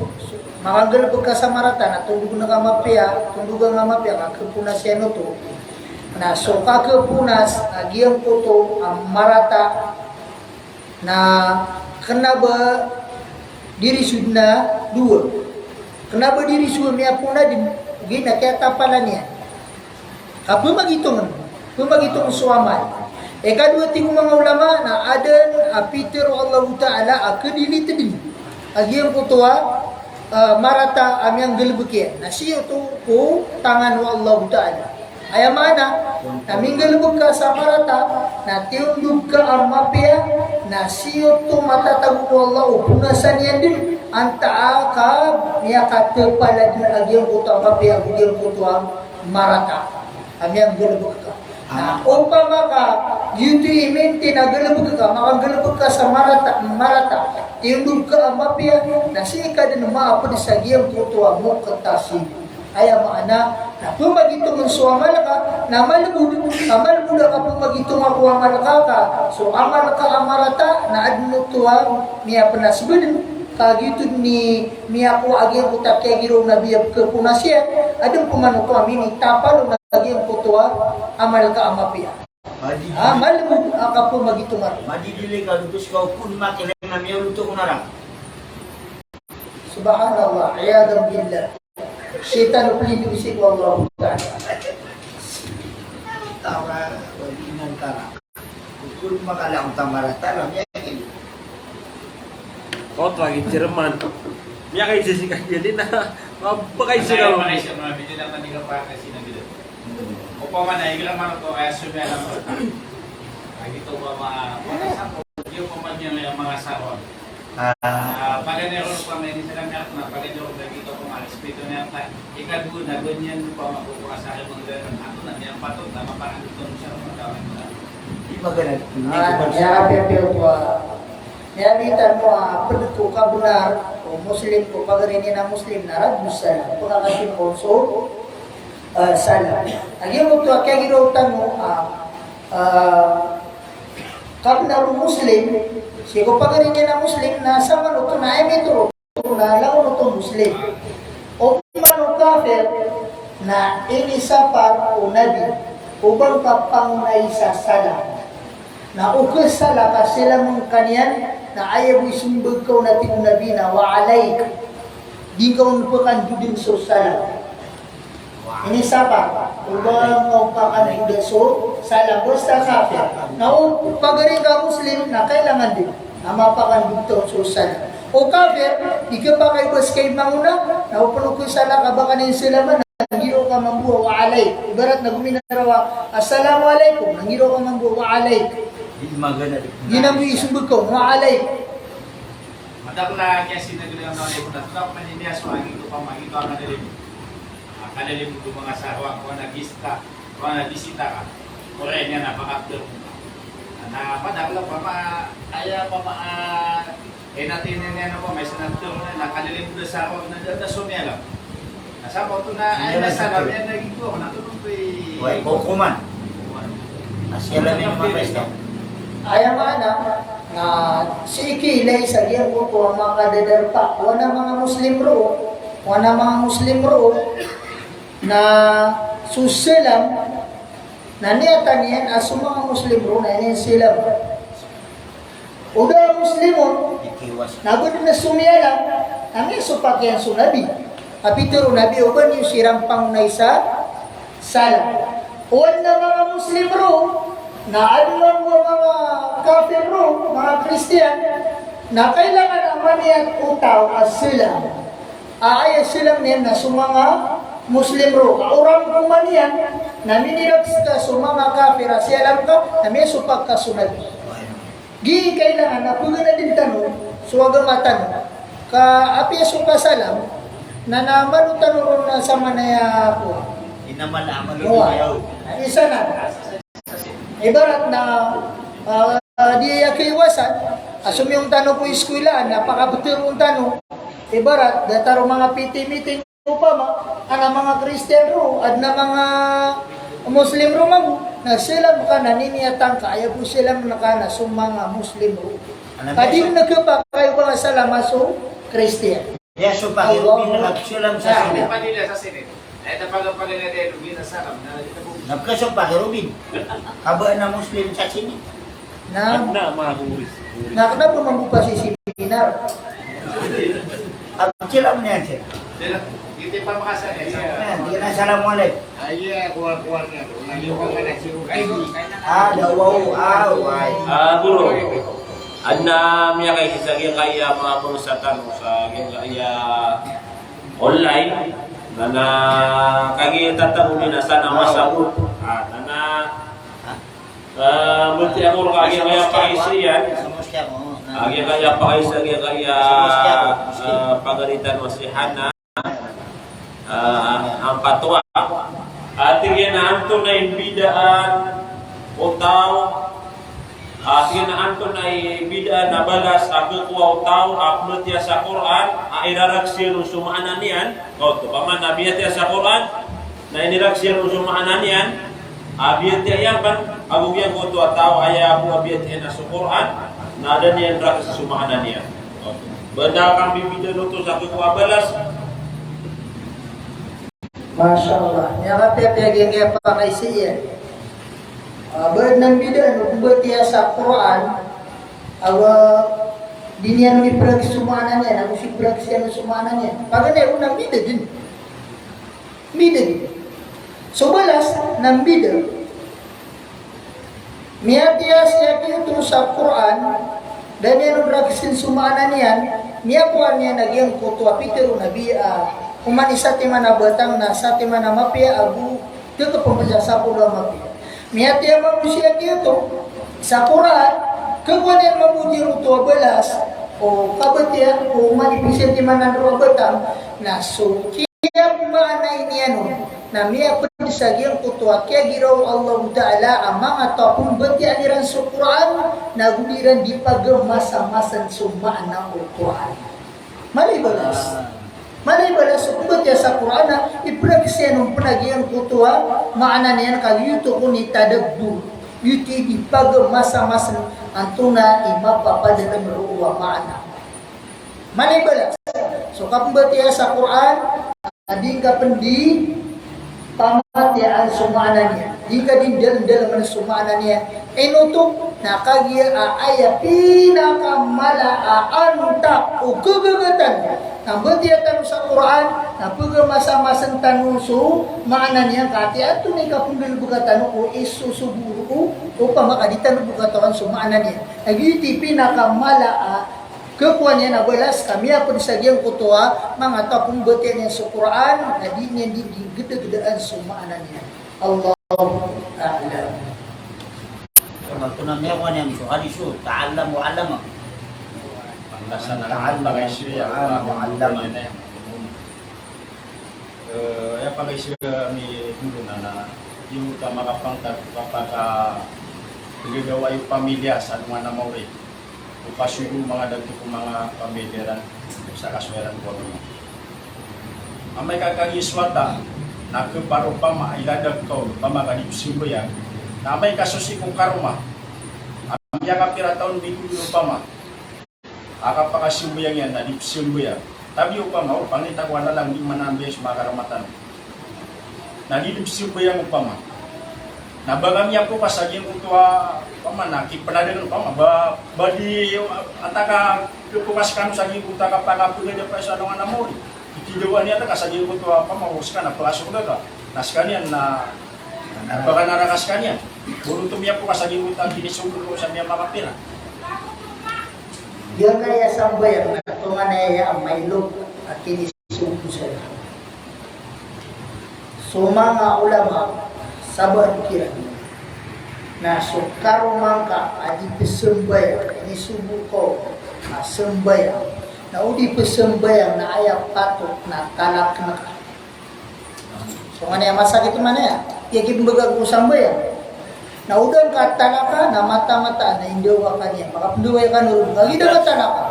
Makanggalebek ka sa marata na tondogen ka a mapiya, tondogen ka a mapiya, kakhaponas iyan oto. Na so kakhaponas a giyangkoto a marata na kena ba diri so dn a dowa. Kena ba diri so miyapona dn, ogaid na kiyatapalan iyan. Ka pemagitongen, pemagitongen so amal. Ikadowa, tig o manga ulama, na aden a pitharo o Allahu Ta'ala a kediliteden a giyangkoto a, ah, marata a miyanggalebek iyan. Na sii oto ko tangan o Allahu Ta'ala. Aya maana, na minggalebek ka sa marata, na tiyondog ka a mapiya, na sii oto matatago ko Allah o ponasan iyan den, antaa ka miyakatepala den a giyangkoto a mapiya, ago giyangkoto a marata a miyanggalebek ka. Na opama ka giyoto i mintin a galebek ka, makanggalebek ka sa marata, marata, tiyondog ka a mapiya, na sii ka den maaped sa giyangkoto a muqtasid. Aya maana, na pemagitongen so amal ka, na malebod, ka malebod a kapemagitonga ko amal ka, ka so amal ka a marata, na aden oto a miyapenaseb den, ka giyoto den i miyakowa a giyangkoto a kiyagiraw o Nabi a pekhaponas iyan, aden pman oto a minitapal on a giyangkoto a amal ka a mapiya. Ah, malebod a kapemagitonga. Madidili ka dotos ka o kon makilay na miyaoloto ko naraka. Subhanallah, iyadhan billah. Shaytan o pelindong sii ko Allah Ta'ala. Tara, wali nang tara. Ukul makala ang tamara tara, miyakil. Koto a gijerman. Miyakaisa si kanya din na. Mapakaisa ka. Makaisa, makaisa, makaisa, makaisa, makaisa. Opama na igira man oto kaya so miyala marata. Lagi to ba ma-, makaisa ko, di opama niyan manga saron. Ah, paganay ron opama ini sa kanya, na paganay ron lagi to opama respeto niyan ta. Ikadowa na ba niyan opama ko ko asari manggaran ato na niyan patot na mapaandot on sa makawan. Di magana. Ah, ya, ya, ya, ya. Miyamitan mo a ped ko kabenar o Muslim ko pagari niyan a Muslim na ragus salam. Pekakatin ko so, eh, salam. Lagid oto a kiyagiraw tano a, eh, kabenar o Muslim, sii ko pagari niyan a Muslim na saman oto na aya mitoro. Na langon oto Muslim. Oman o kafir na inisapar o Nabi o ba ngka pangonay sa salam. Na o khasala ka salam ngka niyan, na aya bo i sembag ka on a tig o Nabi na wa alaik. Di ngka on pekandoden so salam. Inisapar, o ba ngka on pakandod so salam, basta kafir. Na o pagari ka Muslim, na kailangan den a mapakandod on so salam. O kafir, di ka pakaiba sii ka mangona, na o peno ko salam ka ba ka niyan salaman, na giraw ka mambo a wa alaik. Ibarat na gominaraw a, "Assalamu alaikum," na giraw ka mambo a wa alaik. Di magana di. Di na bo isembag ka on, wa alaik. Madakl a kiyasinag iyan a wa alaik, na totap man ini a so agito pa magito a kadalem. A, kadalem ko manga sawa, ko na bisita, ko na bisita ka. Korean iyan a pakapter. Na madakl a pama, aya pama, ah, eh, na tinen iyan a pama, isa na ter, na kadalem ko da sawa, na da, da so miyalam. Na sawa oto na, ay, na sawa iyan na gito, na to, no, pe. Way, hukuman. Asya lang iyan, mga pesta. Aya maana, na sii ki ilay sa giyangkoto a makadadarpa, o na manga Muslim roo, o na manga Muslim roo, na so salam, Na niyatan iyan a so manga Muslim roo na iniyan silam. O da a Muslimun, na ba dn a so miyalam, na miyasopak iyan so Nabi. A pitharo o Nabi, o ba niyo siran pangonay sa salam. O adn a manga Muslim roo, na adn mambo a manga kafir roo, manga Kristiyan, na kailangan a maniyat o taw a silam. A aya silam niyan na so manga Muslim roo. A oran ko man iyan, na minirags ka so manga kafir a siyalam ka, na miyasopak ka so Nabi. Gii kailangan na pagana dn tano so agama tano. Ka apiya so kasalam, na, na malo tano ron na samanaya kowa. Inamala, malo kowa. Isa na. Ibarat na, ah, di aya kaiwasan, a somiyong tano ko iskwilaan, na pakaptharoon tano. Ibarat, datar o manga P T A meeting, opama, adn a manga Kristiyan roo, adn a manga Muslim roo mambo, na silam ka na niniyatan ka, aya bo silam ka na so manga Muslim roo. Ka di na khapakay o ba nga salam a so Kristiyan. Aya sopak i Robin na silam sa sini. Aya sopak i Robin. Ka ba na Muslim sa sini. Na, na kna ba mambo pa si seminar. Silam niyan, sir. Di na, assalamu alaikum. Ah, da, wow, ah, wai. Ah, guro. Adn a miyakaisa giyangkaya manga bangsa tano sa giyangkaya online, na, na kagiya tatagoni na sana masa group. Ah, na, na, ah, bati ako kagiya kaya pakaisa iyan. Kagiya kaya pakaisa, kagiya kaya, ah, pagaritan o si Hana. Ah, ang patwa. Ah, tig iyan a antonaa i mbidaan o taw. Ah, tig iyan a antonaa i mbidaan a balas a khakowa o taw a pmbatiya sa Qur'an, a irarags iyan on so maana niyan. Oto, opama na biyatiya sa Qur'an, na inirags iyan on so maana niyan. A biyatiya iyan pn, ago giyangkoto a taw a aya bo a biyatiya niyan so Qur'an, na da niyan rags so maana niyan. Oto. Ba da kambibidaan oto sa khakowa a balas. Masha Allah. Miyakapiyapiya giyangkaya pakaisa iyan. Ah, ba adn a mbidaan o pmbatiya sa Qur'an, ago di niyan on iprags so maana niyan, ago si prags iyan so maana niyan. Paganay on na mbida dn. Mbida dn. So balas na mbida. Miyatiya sii a giyoto sa Qur'an, da niyan on ragsn so maana niyan, miyakowa niyan a giyangkoto a pitharo o Nabi a, oman i satiman a batang na satiman a mapiya ago di kapmbasa sa polo a mapiya. Miyatiya mambo sii a giyoto sa Qur'an, khakowa niyan mambo giyangkoto a balas o kabatiya o oman i psatiman a ndoro a batang, na so kiyapmaanai niyan on na miyapd sa giyangkoto a kiyagiraw o Allahu Ta'ala a manga taw a pmbatiyaan iran so Qur'an, na go di iran di pagamasamasn so maana o Qur'an. Mala i balas. Mala i balas so pmbatiya sa Qur'an na iprags iyan on pn a giyangkoto a maana niyan, ka giyoto kon i tadabbur. Giyoto i di pagamasamasn antonaa i mapapadalm roo a maana. Mala i balas. So kapmbatiya sa Qur'an, a di ngka pn di pamatiyaan so maana niyan. Di ngka di ndalmndalmn so maana niyan. Ino oto? Na kagiya a aya pinakamala a antak o kagagatan na mbatiya tano sa Qur'an, na pagamasamasn tano so maana niyan, ka ati antonaa i kapnggalbka tano ko isosogo roo, opama ka di tano bo katawan so maana niyan. Na giyoto i pinakamala a khakowa niyan a balas ka miyapd sa giyangkoto a manga taw a pmbatiya niyan so Qur'an, na di niyan di, di gdagdaan so maana niyan. Allahu a'lam. Sabap ko na miyakowa niyan so hadis o, ta'allam wa 'allam. Ta'allam wa 'allam. Eh, aya pakaisa ami guro na, na di ngka makapangtag, kapaka, pagagawai o pamilya sa dongan a maori. O kasoy o manga dato ko manga pamilya iran sa kasoy iran ko agama. Amay ka kagiya so wata na kepar opama, iladag ka on opama ka di pzambayang. Na amay ka so sii ko karoma a miyakapira taon di ko opama a kapakazambayang iyan na di pzambayang. Tabi opama o pangni ta ko a lalan di manambay so manga karoma tano. Na di di pzambayang opama. Na ba kami apo ka sa giyangkoto a, opama na, kipenadan, opama, ba, ba di, antaa ka, apo ka sekano sa giyangkoto a kapakapegada pa so alongan a maori. Itidawa niyan antaa ka sa giyangkoto a, opama, o sekano, pekasoga ka. Na sekaniyan na, na ba ka naraka sekaniyan. Boro to miyapo ka sa giyangkoto a kinisogo ko sa miyamakapira. Giyangkaya sambayang na tonganay a mailot a kinisogo saya. So manga ulama, sabaad kiran na so karoma ngka a di pesambayang, inisogo ko a sambayang, na o di pesambayang na aya patot na talak ngka. So, aya masakit man aya, aya kipembegay ko sambayang. Na o da ngka talaka, na mataan-mataan na indawa ka niyan. Makapendawaya ka niyan, lagid a talaka.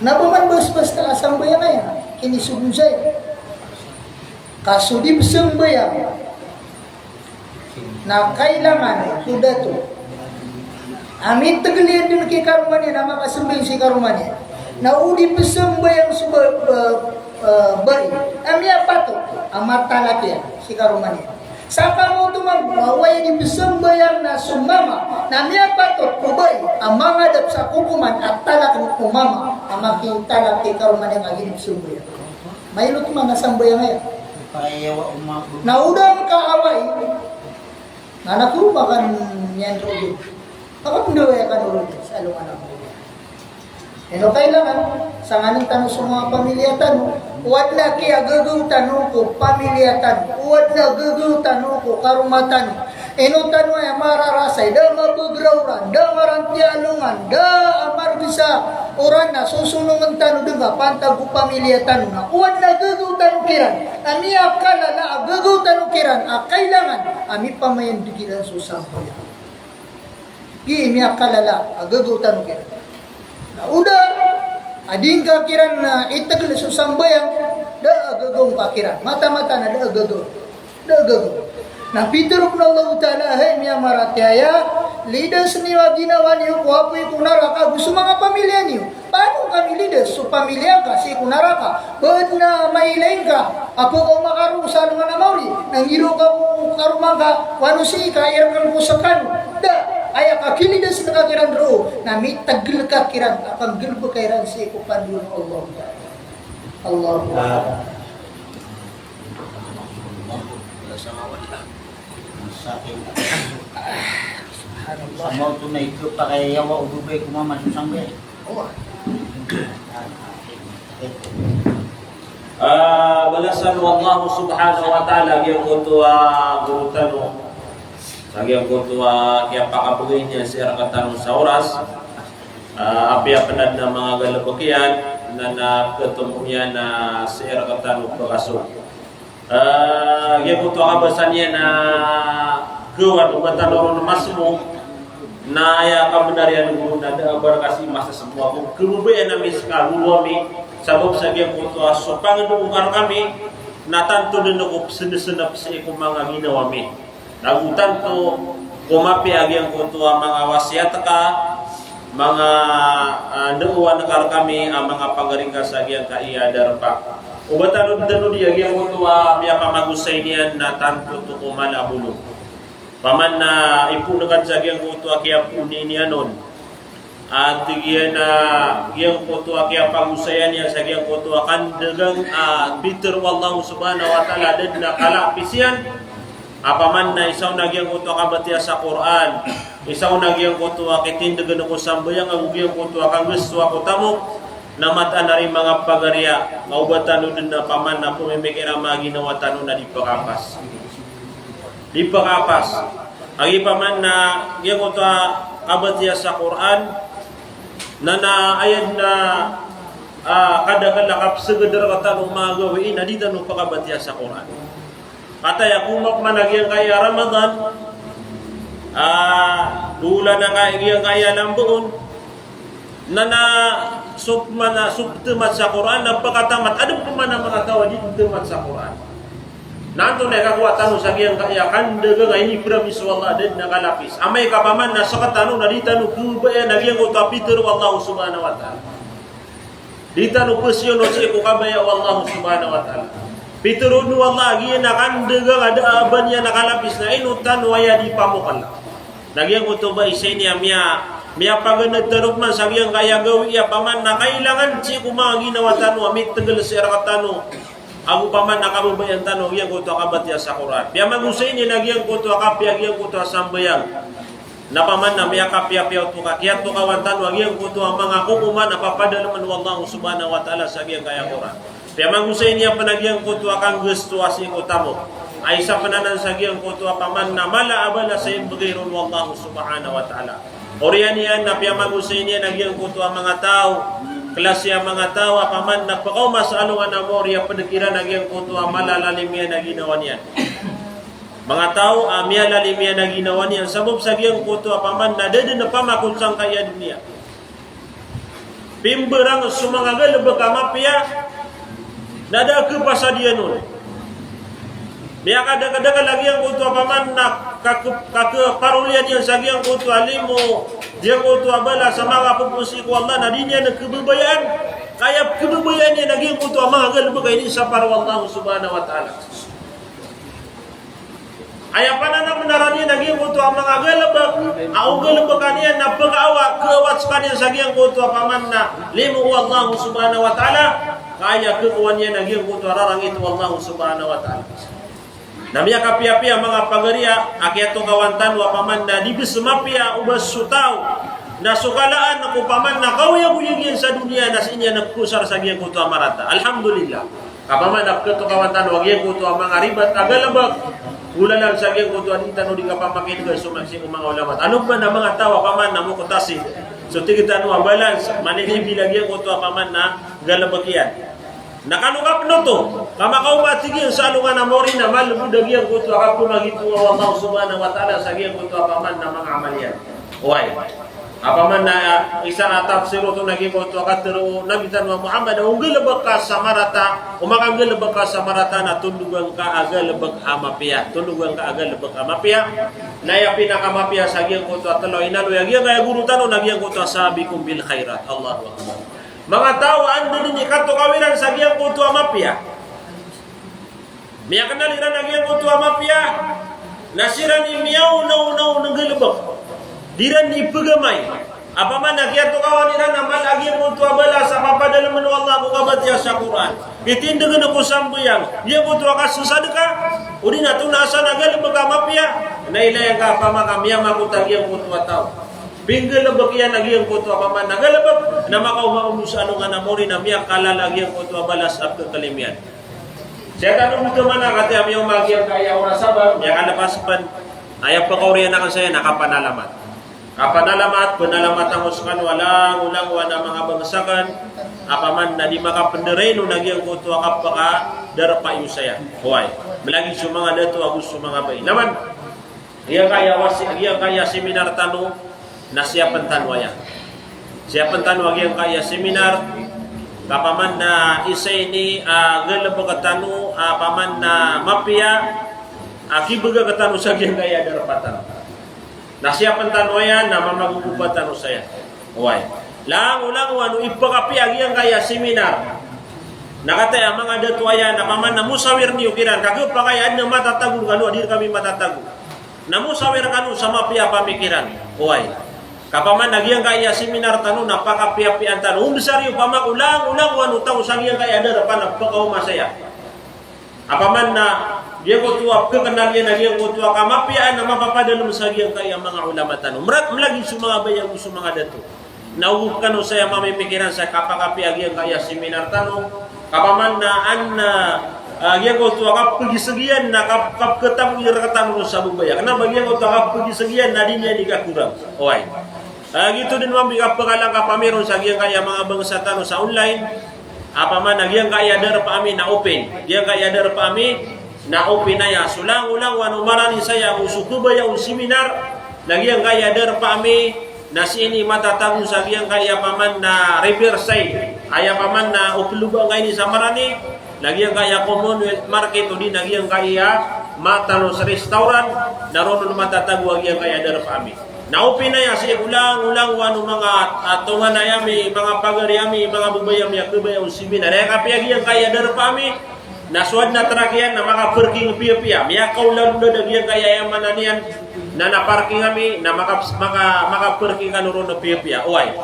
Na ba man basta-basta a sambayang aya, kinisogo saya. Ka so di pesambayang na kailangan ko dato a mitegel iyan den ki karoma niyan a makasambayang si karoma niyan. Na o di pesambayang so ba, ba, ba, bai a miyapatot a matalak iyan si karoma niyan. Saka mo to man, oway di pesambayang na so mama na miyapatot ko bai a mangadap sa kokoman a talak o mama a makitalak ki karoma niyan a di pesambayang. Mailot man a sambayang aya. Ipakaiyawa o mama. Na o da ngka oway, na anak roo, makan niyan roo. Makapendawaya ka roo sa alongan a maori. Ino kailangan, sanganin tano so manga pamilya tano, o adn a kiyagagaw tano ko pamilya tano, o adn a gagaw tano ko karoma tano. Ino tano aya mararasay, da a mabeger a oran, da a maranti a alongan, da a marbisa oran na sosonongen tano den ka pantag ko pamilya tano na o adn a gagaw tano kiran, na miyakalala a gagaw tano kiran a kailangan a mipamayandeg iran so sambayang. Giya i miyakalala a gagaw tano kiran. Na o da a di ngka kiran na itegel so sambayang, da a gagaw ngka kiran. Mataan-mataan a da a gagaw. Da a gagaw. Na pitharo o Allahu Ta'ala, hay miyamaratiyaya, lidas niyo a ginawa niyo ko apoy ko naraka ago so manga pamilya niyo. Paano ka milidas so pamilya ngka sii ko naraka? Ba adn a mailay ngka a pkaoma ka roo sa alongan a maori, na ngiro ka ko karoma ngka, wano sii ka irken ko sekano. Da, aya kakilidasn ka kiran roo na mitegel ka kiran a kanggalebeka iran sii ko pandoan o Allah Ta'ala. Allahu Akbar. Subhanallah. Sa maoto na ipakaiyawa o babay ko mama so sambayang. Ah, balasan o Allah Subhanahu wa Ta'ala giyangkoto a goro tano. Sa giyangkoto a kiyapakabegay niyan sii rektano sa oras. Ah, apiya pen adn a manga galebek iyan, na, na ketomo iyan na sii rektano pekasong. Ah, giyangkoto a kabasa niyan a gawad o ba tano ron masmo, na aya kabenar iyan goro na da a baraka sii masasmo ako. Kebabayaan ami seka goro ami, sabap sa giyangkoto a so pangndao ngka rekami, na tanto den ako pesendesenep sii ko manga ginawa mi. Nago tanto ko mapiya a giyangkoto a manga wasiyat ka, manga, ah, ndaowan ka rekami, a manga pagari ka sa giyangkaya darpa. O ba tano den tanodi a giyangkoto a miyapamagosay niyan na tanto oto ko mala a bolong. Paman na ipoon ka sa giyangkoto a kiyapoon iyan on. A tig iyan a giyangkoto a kiyapagosayan iyan sa giyangkoto a kandagang a pitharo o Allah Subhanahu wa Ta'ala a da den a kalapis iyan. Apiya man na isa on a giyangkoto a kabatiya sa Qur'an, isa on a giyangkoto a kitindegen ko sambayang, ago giyangkoto a kanggastowa ko tamok, na mataan a ri manga pagariya, ka o ba tano den a apiya man na pemimikir a manga ginawa tano na di pekapas. Di pekapas. Apiya man na giyangkoto a kabatiya sa Qur'an, na, na aya den a, ah, kadakel a kapeseged rektano o manga gawii na di tano pekabatiya sa Qur'an. Kataya ko mapman a giyangkaya Ramadan, ah, dolan a ka giyangkaya lambaon, na, na so pman a so ptemat sa Qur'an, na pekatamat, aden pman a manga taw a di ptemat sa Qur'an. Na antonaa i kakowa tano sa giyangkaya kandagang a inipromise o Allah a da den a kalapis? Amay ka apiya man na sektano na di tano kebayaan a giyangkoto a pitharo o Allah Subhanahu wa Ta'ala. Di tano pesiyono sii ko kabaya o Allah Subhanahu wa Ta'ala. Pitharo o Allah a giya na kandagang a da a ba niyan a kalapis na ino tano aya di pamokal. Na giyangkoto a ba isa ini a miya, miyapaganad tano man sa giyangkaya gawii a paman na kailangan sii ko manga ginawa tano a mitgl sii rktano ago paman na kababayaan tano giyangkoto a kabatiya sa Qur'an. Piyamagosay niyan a giyangkoto a kapiya, giyangkoto a sambayang. Na paman na miyakapiyapiya oto ka kiyatokawan tano a giyangkoto a manga kokoman a papadalmn o Allah subhanahu wa ta'ala sa giyangkaya Qur'an. Piyamagosay niyan pn a giyangkoto a kanggasto a sii ko tamok a isa pn anan sa giyangkoto a paman na mala a balas a imbgay ron o Allah subhanahu wa ta'ala. Oriyan iyan na piyamagosay niyan a giyangkoto a manga taw, klasi a manga taw a paman na pkaoma sa alongan a maori a pd kiran a giyangkoto a malalalim iyan a ginawa niyan. Manga taw a miyalalim iyan a ginawa niyan sabap sa giyangkoto a paman na da dn pamakot sangkaya doniya. Pimbarang so manga galbk a mapiya na da a kapasad iyan on. Miyakadakdakl a giyangkoto a paman na kak-, kakparoliyan iyan sa giyangkoto a limo, giyangkoto a balas a manga pphos sii ko Allah na di niyan khababayaan. Kaya khababayaan iyan a giyangkoto a manga galbk a inisapar o Allah subhanahu wa ta'ala. Aya pananamnaran iyan a giyangkoto a manga galbk, a o galbkan iyan na pkaawa, kaawat skaniyan sa giyangkoto a paman na limo o Allah subhanahu wa ta'ala, kaya khakowa niyan a giyangkoto a rarangit o Allah subhanahu wa ta'ala. Na miyakapiyapiya manga pagariya a kiyatokawan tano a paman na di bs mapiya o ba so taw na so kalaan ko paman na kaoyagoyag iyan sa doniya na sii niyan kosar sa giyangkoto a marata. Alhamdulillah. Ka paman na pkatokawan tano a giyangkoto a manga ribat a galbk, golalan sa giyangkoto a di tano di kapamakin'g so ma-, sii ko manga ulama. Ano pman a manga taw a paman na muqtasid. So tig tano a balance, maninibil a giyangkoto a paman na galbk iyan. Na kano ka pn oto, ka makaoma tig iyan sa alongan a maori na malbod a giyangkoto a kapamagitong o Allah subhanahu wa ta'ala sa giyangkoto a paman na manga amal iyan. Oway. A paman na, ah, isa a tafsir oto na giyangkoto a katharo o Nabi tano a Muhammad, o nggalbk ka sa marata, o makagalbk ka sa marata na tondogan ka a galbk a mapiya. Tondogan ka a galbk a mapiya. Na aya pinakamapiya sa giyangkoto a tlo a inaloy a giyangkaya goro tano na giyangkoto a sabiqu bil khairat. Allahu Akbar. Manga taw a anda dn i katokaw iran sa giyangkoto a mapiya. Miyaknal iran a giyangkoto a mapiya, na siran i miyaonaona on nggalbk. Di iran i pgamay. A paman na kiyatokawan iran a mala a giyangkoto a balas a papadalmn o Allah ko kabatiya sa Qur'an. Itindgn ko sambayang, giyangkoto a kasasadka, odi na tonasan a galbk a mapiya, na ilaya ngka a paman ka miyamakot a giyangkoto a taw. Pinggalbk iyan a giyangkoto a paman na galbk, na makaoma on sa alongan a maori na miyakalala a giyangkoto a balas a pkhaklaim iyan. Sii tano bo taman a katii a miyaoma a giyangkaya oras a ba, miyakalpas pn, aya pkaoriyan akn saya na kapanalamat. Kapanalamat, pnalamat ako skano a langolangowan a manga bangsa akn, a paman na di makapndarainon a giyangkoto a kapakadarpa iyo saya. Oway, mlagid so manga dato ago so manga bai. Na man, giyangkaya wasi-, giyangkaya seminar tano, na siyapn tano aya. Siyapn tano a giyangkaya seminar, ka paman na isa ini a galbk tano, a paman na mapiya, a kibgak tano sa giyangkaya darpa tano. Na siyapn tano aya, na mamagogopa tano saya. Oway. Langolangowan o ipkapiya a giyangkaya seminar. Na kataya a manga dato aya, na paman na mosawir niyo kiran, ka khapakay a adn a matatago rkano a di rkami matatago. Na mosawir kano sa mapiya a pamikiran. Oway. Ka paman na giyangkaya seminar tano na pakapiyapiyaan tano. Ombsar iyo paman ko langolangowan o taw sa giyangkaya darpa na pkaoma saya. A paman na giyangkoto a pkhaknal iyan a giyangkoto a kamapiyaan a mapapadalm sa giyangkaya manga ulama tano. Mra-, mlagid so manga bai ago so manga dato. Na o kano saya mamimikiran sa kapakapiya a giyangkaya seminar tano. Ka paman na an, ah, giyangkoto a kapgisgiyan na kap-, kapkatago iyan rktano sa babaya. Kna ba giyangkoto a kapgisgiyan na di niyan di kakorang. Oway. Ah, giyoto dn mambo i kapakalang ka pamiron sa giyangkaya manga bangsa tano sa online. A paman na giyangkaya darpa ami na open. Giyangkaya darpa ami na open aya. So langolangowan o marani saya ago so kabaya o seminar. Na giyangkaya darpa ami na sii ini matatago sa giyangkaya paman na Riverside. Aya paman na o ploba ngka ini sa marani. Na giyangkaya Commonwealth Market odi na giyangkaya Matanos Restaurant. Na ron on matatago a giyangkaya darpa ami. Na open aya sii ko langolangowan o manga, ah, tonganay ami, manga pagari ami, manga babay ami a kabaya o seminar. Aya kapiya a giyangkaya darpa ami, Na so adn a truck iyan na makaparking piyapiya. Miyakaolaola da giyangkaya aya maana niyan na, na parking ami, na maka, maka, makaparking kano ron piyapiya. Oway.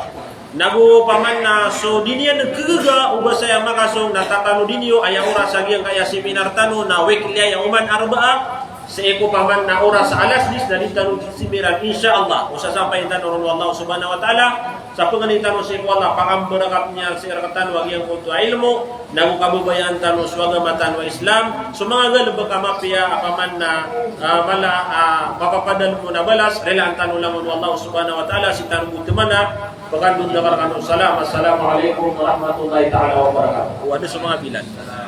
Nago paman na so di niyan khagaga o ba saya makasong na takano di niyo aya oras a giyangkaya seminar tano na weekly aya oman Arbaa. Sii ko paman na oras a alas diyes na di tano seminar, insha Allah. O sasampayin tano ron o Allah subhanahu wa ta'ala. Sa pangnin tano sii ko Allah, pakambarakatn iyan sii rktano a giyangkoto a ilmo, nago kababayaan tano so agama tano a Islam, so manga galbk a mapiya a paman na, ah, mala, ah, mapapadalm on a balas, rilaan tano langon o Allah subhanahu wa ta'ala, sii tano bo tmana, pkandod akn rkano. Salam, assalamu alaikum warahmatullahi ta'ala wabarakatuh. Wa alaikum salam.